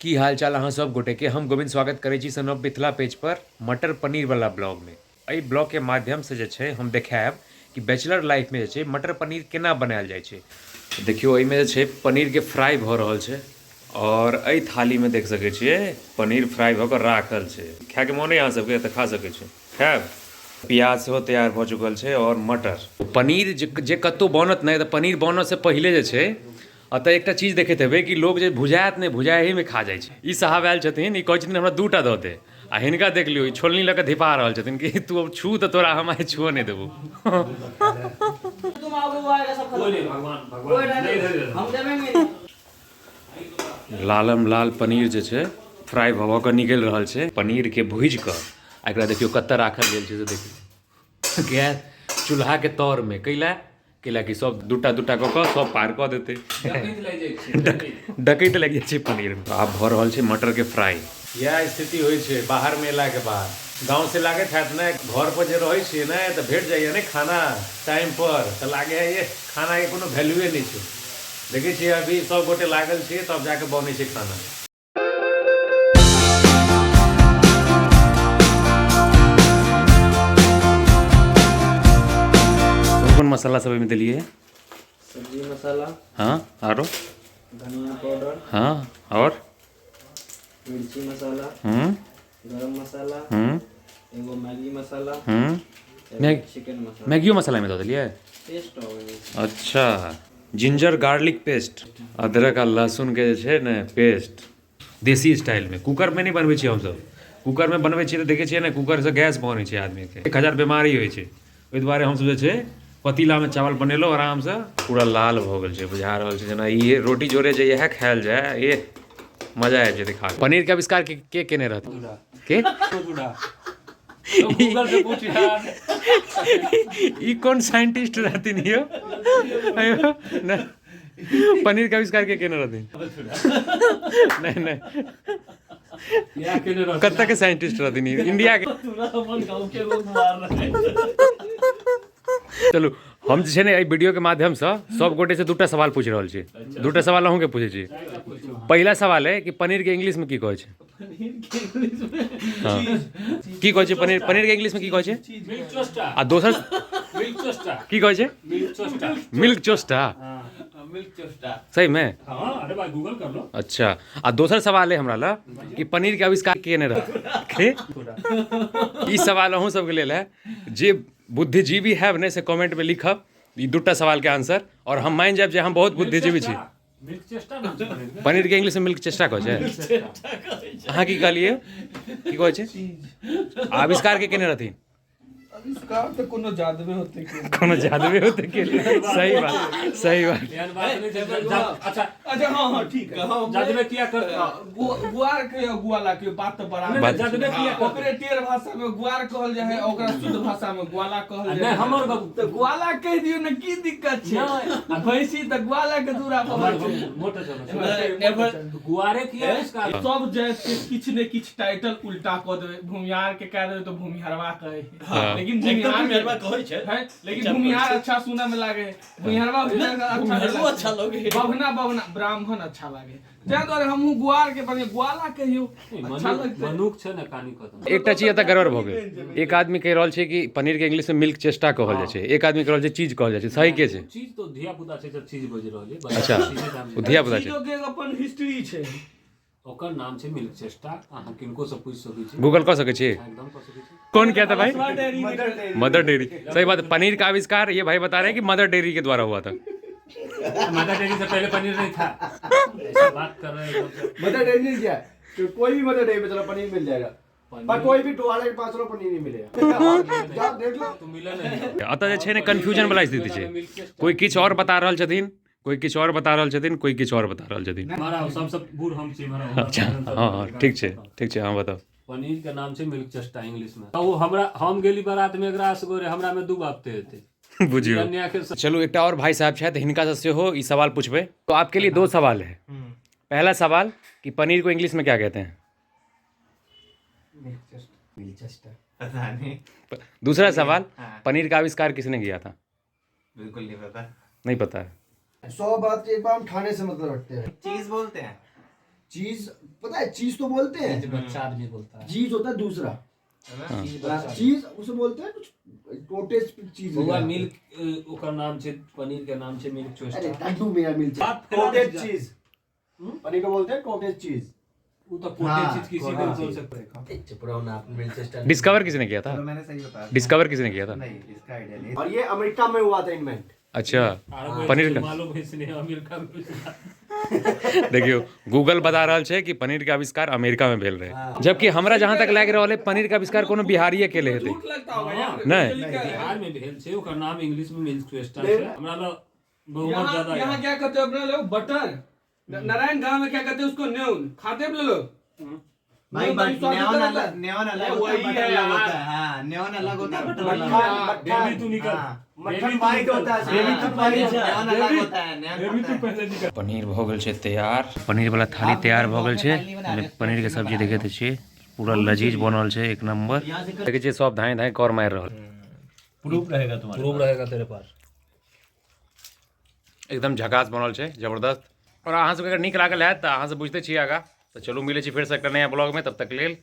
की हाल चाल अहाँ सब गोटे के। हम गोविंद स्वागत करै छी सन ऑफ मिथिला पेज पर मटर पनीर वाला ब्लॉग में। एहि ब्लॉग के माध्यम से जे छै हम देखायब कि बैचलर लाइफ में जे छै मटर पनीर केना बनायल जाइ छै। देखियौ एहिमे जे छै पनीर के फ्राई भऽ रहल छै और एहि थाली में देख सकै छियै पनीर फ्राई भऽ कऽ राखल छै। खायके मोन अइ अहाँ सबके तऽ खा सकै छी। खायब? प्याज सेहो तैयार भऽ चुकल छै और मटर। पनीर जे कतहु बनत नहि तऽ पनीर बनऽ से पहिले जे छै एतऽ एकटा चीज देखैत हेबै कि लोक जे भुजायत नहि भुजाएहीमे खा जाइ छै। ई साहब आयल छथिन, ई कहै छथिन हमरा दूटा दऽ दे, आ हिनका देख लियौ ई छोलनी लऽ कऽ धिपा रहल छथिन कि तू अब छू तऽ तोरा हम आइ छुअ नहि देबौ। लालम लाल पनीर जे छै फ्राई भऽ भऽ कऽ निकलि रहल छै। पनीरके भुजि कऽ आ एकरा देखियौ कतऽ राखल गेल छै से देखियौ गैस चूल्हाके तरमे कैला कैला कि सब दूटा दूटा कऽ कऽ सब पार कऽ देतै। डकैत लागि जाइ छै पनीर। आब भऽ रहल छै मटरके फ्राई। इएह स्थिति होइ छै बाहरमे एलाके बाद। गाँवसँ लागैत हैत ने घर पर जे रहै छियै ने तऽ भेट जाइए ने खाना टाइम पर तऽ लागै है एह खानाके कोनो वैल्यूए नहि छै। देखै छियै अभी सब गोटे लागल छियै तब जाके बनै छै खाना। कोन मसाला सब एहिमे देलियै? सब्जी मसाला। हाँ, आरो? धनिया पाउडर। हाँ, और? मिर्ची मसाला। गरम मसाला। एगो मैगी मसाला। चिकन मसाला। मैगियो मसाला में दऽ देलियै? टेस्ट आबै छै। अच्छा, जिंजर गार्लिक पेस्ट, अदरक आ लहसुन के जे छै ने पेस्ट, देसी स्टाइल में। कुकर में नहि बनबै छियै हमसब। कुकर में बनबै छियै तऽ देखै छियै ने कुकर से गैस बनै छै आदमी के, 1000 बीमारी होइ छै। ओहि दुआरे हमसब जे छै पतीला में चावल बनेलहुँ आराम से। पूरा लाल भऽ गेल छै, बुझा रहल छै जेना ई रोटी जोरे जे इएह खायल जाय, ए मजा आबि जेतै खा। पनीर के आविष्कार के केने रहथिन? के? गूगल से पूछ यार। ई कोन साइंटिस्ट रहथिन यौ? अयो, न, पनीर के आविष्कार के केने रहथिन? नहीं नहीं, कत्ता के साइंटिस्ट रहथिन ई? इंडिया के। चलू हम जे छै ने एहि वीडियो के माध्यम से सब गोटे से दूटा सवाल पूछि रहल छी। दूटा सवाल अहूँ के पूछै छी। पहिला सवाल है कि पनीर के इंग्लिश में की कहै छै? हाँ। की कहै छै पनीर? पनीर के इंग्लिश में की कहै छै? आ दोसर की कहै छै? मिल्क चोस्टा। सही में? अरे भाई गूगल कर लो। अच्छा, आ दोसर सवाल है हमरा ला कि पनीर के आविष्कार केने रह? के? ई सवाल अहूँ सबके लेल है, जे बुद्धिजीवी है ने से कमेंट में लिखब ई दूटा सवाल के आंसर, और हम मान जायब जे हम बहुत बुद्धिजीवी छी। पनीर के इंग्लिश में मिल्क चेस्टा कहै छै? अहाँ की कहलियै? की कहै छै? आविष्कार के केने रहथिन? आविष्कार तऽ कोनो जादवे होते के। कोनो जादवे होते के। सही बात, सही बात। एहन बात नहीं छै। अच्छा अच्छा, हाँ हाँ ठीक है। जादवे किया करते? गुआर के या गुआला के बात तऽ बराबर। नहीं, जादवे किया करते? ओकरे टेढ़ भाषा में गुआर कहल जाय है, ओकरा शुद्ध भाषा में ग्वाला कहल जाय नहीं, है। हमर गप- तऽ ग्वाला कहि दियौ ने, की दिक्कत छै? नहीं। आ भैंसी तऽ ग्वाला के दूरा पर हमर होइ छै। मोटर चलो। एवर- गुआरे किया आविष्कार? सब जाति के किछु ने किछु टाइटल उल्टा कऽ देबै। भूमिहार के कह देबै तऽ भूमिहारवा कहै है। हाँ। लेकिन एकदम भूमिहार भूमिहारवा कहै छै। है, लेकिन भूमिहार अच्छा सुनऽ में लागे, भूमिहारवा भी अच्छा भूमिहारवो अच्छा लगे। बभना बभना ब्राह्मण अच्छा लागे, ताहि दुआरे हमहूँ गुआर के बने ग्वाला कहियौ अच्छा लगतै। मनुख छै ने कानी खत्म। एकटा चीज एतऽ गड़बड़ भऽ गेल। एक आदमी कहि रहल छै कि पनीर के इंग्लिश में मिल्क चेस्टा कहल जाइ छै, एक आदमी कहि रहल छै चीज कहल जाइ छै। सही के छै? चीज तो धिया पुता छै, जब चीज बजि रहल छै। अच्छा, ओ धिया पुता छै। चीजो के अपन हिस्ट्री छै। ओकर नाम छै मिल्क चेस्टा। अहाँ किनको से पूछि सकै छी, गूगल कऽ सकै छी, एकदम कऽ सकै छी। कौन क्या था भाई? Mother dairy. मदर डेयरी, सही बात। पनीर का आविष्कार ये भाई बता रहे हैं कि मदर डेयरी के द्वारा हुआ था। मदर डेयरी से पहले पनीर नहीं था, ऐसा बात कर रहे हैं एकदम से। मदर डेयरी नहीं क्या है? तो कोई भी मदर डेयरी में चलो पनीर मिल जाएगा, पर कोई भी टोवाले के पास चलो पनीर नहीं मिलेगा। जाओ देख लो। तो मिला नहीं। एतऽ जे छै ने कंफ्यूजन वाला स्थिति छै। कोई किछु और बता रहल छथिन, कोई किछु और बता रहल छथिन, कोई किछु और बता रहल छथिन। हमारा सबसे बूढ़ हम छी। अच्छा, हाँ हाँ, ठीक छै, ठीक छै, हाँ बताउ। पनीर के नाम छै मिल्क चेस्टा इंग्लिश में। ओ हमरा हम गेली बारात में एकरा असगरे, हमरा में दू बाप ते हेतै। बुझियौ। कन्या के चलू एकटा और भाई साहब छथि, हिनका से सेहो ई सवाल पूछबै। तो आपके लिए दो सवाल है। पहला सवाल कि पनीर को इंग्लिश में क्या कहते हैं? पता नहीं। दूसरा सवाल, हाँ। पनीर का आविष्कार किसने किया था? बिल्कुल नहीं पता। नहीं पता है। 100 बात एक बार हम खाने से मतलब रखते हैं। चीज बोलते हैं। चीज पता है, चीज तो बोलते हैं, बच्चा आदमी बोलता है। चीज होता है दूसरा। चीज उसे बोलते हैं कुछ कोटेज चीज। बउआ मिल्क, ओकर नाम छै, पनीर के नाम छै मिल्क अरे चोस्टा। टट्टू मेरा मिल्क बात फैला कोटेज दीजिए। चीज। पनीर को बोलते हैं कोटेज चीज। उ तो कोटेज चीज किसी को बोल सकते हैं। चुप रहो ना, आप मिल्क चेस्टा। डिस्कवर किसने किया था? तो मैंने सही बताया। डिस्कवर किसने किया था? नहीं, इसका आइडिया नहीं। और ये अमेरिका में हुआ था इन्वेंट। अच्छा, पनीर का मालूम है इसने अमेरिका में। देखियो, गूगल बता रहल छै कि पनीर के आविष्कार अमेरिका में भेल रहे, जबकि हमरा जहां तक लागि रहल है पनीर के आविष्कार कोनो बिहारीये केले हेतै। झूठ लगता होगा यार। नहीं। लिखा है। बिहार में भेल छै, ओकर नाम इंग्लिश में मिल्क चोस्टा छै। हमरा लग बहुत यहाँ ज्यादा। यहाँ क्या कहते हैं अपना लोग बटर, नारायण गांव में क्या कहते हैं उसको? न्यून खाते हैं लोग। भाई न्यून बट तभी स्वाद नेवन होता अलग, है। नेवन अलग अरे होता है, वही बटर है अलग यार। होता है। हाँ, नेवन अलग होता है, बटर अलग मक्खन होता है। मक्खन बेबी तू निकल। हाँ। मक्खन व्हाइट होता है। बेबी तू पहले, नेवन अलग होता है, नेवन बेबी होता तू है। पहले निकल। पनीर भऽ गेल छै तैयार। पनीर वाला थाली तैयार भऽ गेल छै। एहिमे पनीर के सब्जी देखैत छियै, पूरा लजीज बनल छै, एक नंबर। देखै छियै सब धाँय धाँय कर मारि रहल। प्रूफ रहेगा तुम्हारे, प्रूफ रहेगा तेरे पास। एकदम झकास बनल छै, जबरदस्त। और अहाँ सबके अगर नीक लागल हैत तऽ अहाँ सब बुझिते छियै आगाँ। तऽ चलू, मिलै छी फेरसँ एकटा नया ब्लॉगमे, तब तक लेल।